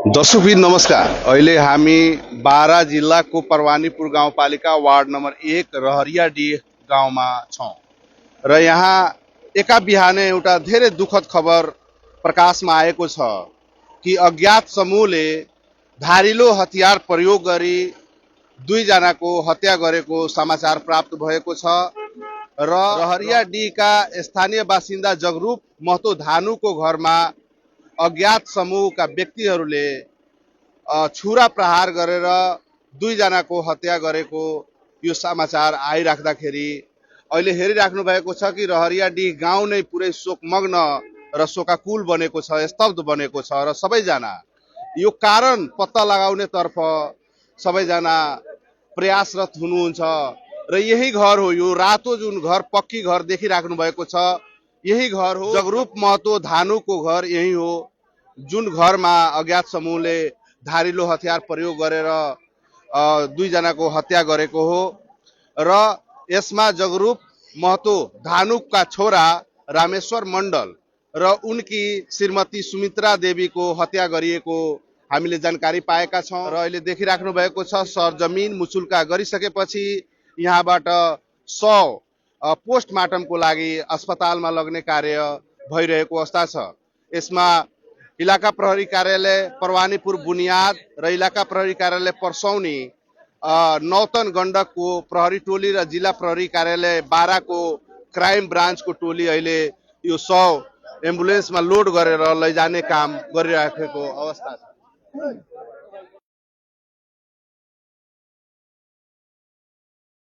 दर्शकबिन नमस्कार। अहिले हामी बारा जिल्लाको परवानीपुर गाउँपालिका वार्ड नम्बर 1 रहरियाडी गाउँमा छौँ र यहाँ एका बिहानै एउटा धेरै दुःखद खबर प्रकाशमा आएको छ कि अज्ञात समूहले धारिलो हतियार प्रयोग गरी दुईजनाको हत्या गरेको समाचार प्राप्त भएको छ र रहरियाडीका स्थानीय बासिन्दा जगरूप महतो धानुको घरमा अज्ञात समूहका व्यक्तिहरूले छुरा प्रहार गरेर दुईजनाको हत्या गरेको यो समाचार आइराख्दाखेरि अहिले हेरिराख्नु भएको छ कि रहरियाडी गाउँ नै पुरै शोकमग्न र शोकाकुल बनेको छ, स्तब्ध बनेको छ र सबैजना यो कारण पत्ता लगाउने तर्फ सबैजना प्रयासरत हुनुहुन्छ र यही घर हो, यो रातो जुन घर पक्की घर देखिराख्नु भएको छ यही घर हो। जगरूप महतो धानुको घर यही हो जुन घरमा अज्ञात समूहले धारिलो हतियार प्रयोग गरेर दुईजनाको हत्या गरेको हो र यसमा जगरूप महतो धानुका छोरा रामेश्वर मण्डल र उनकी श्रीमती सुमित्रा देवीको हत्या गरिएको हामीले जानकारी पाएका छौँ र अहिले देखिराख्नु भएको छ सरजमिन मुचुल्का गरिसकेपछि यहाँबाट शव पोस्टमार्टमको लागि अस्पतालमा लग्ने कार्य भइरहेको अवस्था छ। यसमा इलाका प्रहरी कार्यालय परवानीपुर बुनियाद र इलाका प्रहरी कार्यालय पर्सौनी, नौतन गण्डकको प्रहरी टोली र जिल्ला प्रहरी कार्यालय बाराको क्राइम ब्रान्चको टोली अहिले यो शव एम्बुलेन्समा लोड गरेर लैजाने काम गरिराखेको अवस्था छ।